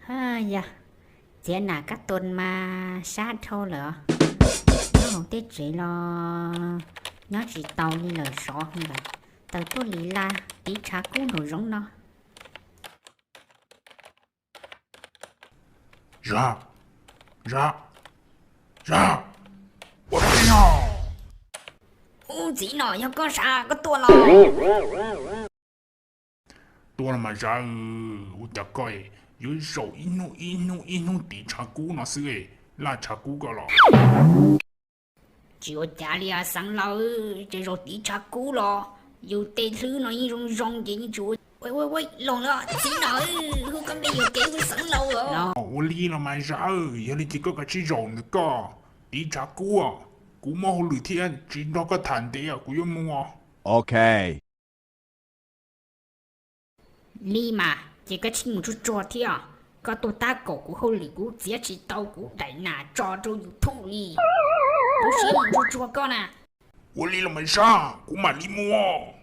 Yog, txiav nas kab tua mas sab dhau lawm os. Nyob hauv teb tsev los nyob tsis tau li lawm, sov heev lawm. Tawm tuaj li laj tiv tshav kub nraum zoov no. Zab, Zab, Zab, ua dab tsi no? Ub, txiv nom, yog koj sav, koj tuaj los? Tuaj los mas Zab, ua cas koj yuav zaum ib hnub ib hnub ib hnub tiv tshav kub no xwb, laj tshav kub koj los? Tsis ua cas li Xeev Laus, ces zaum tiv tshav kub los yus tej hlwb no yeej zoo zoo ces yeej tsis ua. Ua, ua, ua, los lawm, txiv nom, hu koj npe yuam kev hu Xeev Laus os. Ua li los mas Zab, yog li ces koj kav tsij zaum ntawm koj tiv tshav kub, kuv muaj hauj lwm thiab tsis nrog koj tham ntev, kuv yuav mus. Ok. Li mas ces koj tsij mus tsuag tsuag thiab. Koj tuaj tab kaum kuv hauj lwm, kuv txiav tsis tau kuv daim nas tso rau YouTube li. Kuv siab mus tsuag tsuag koj na. Ua li los mas Zab, kuv mam li mus.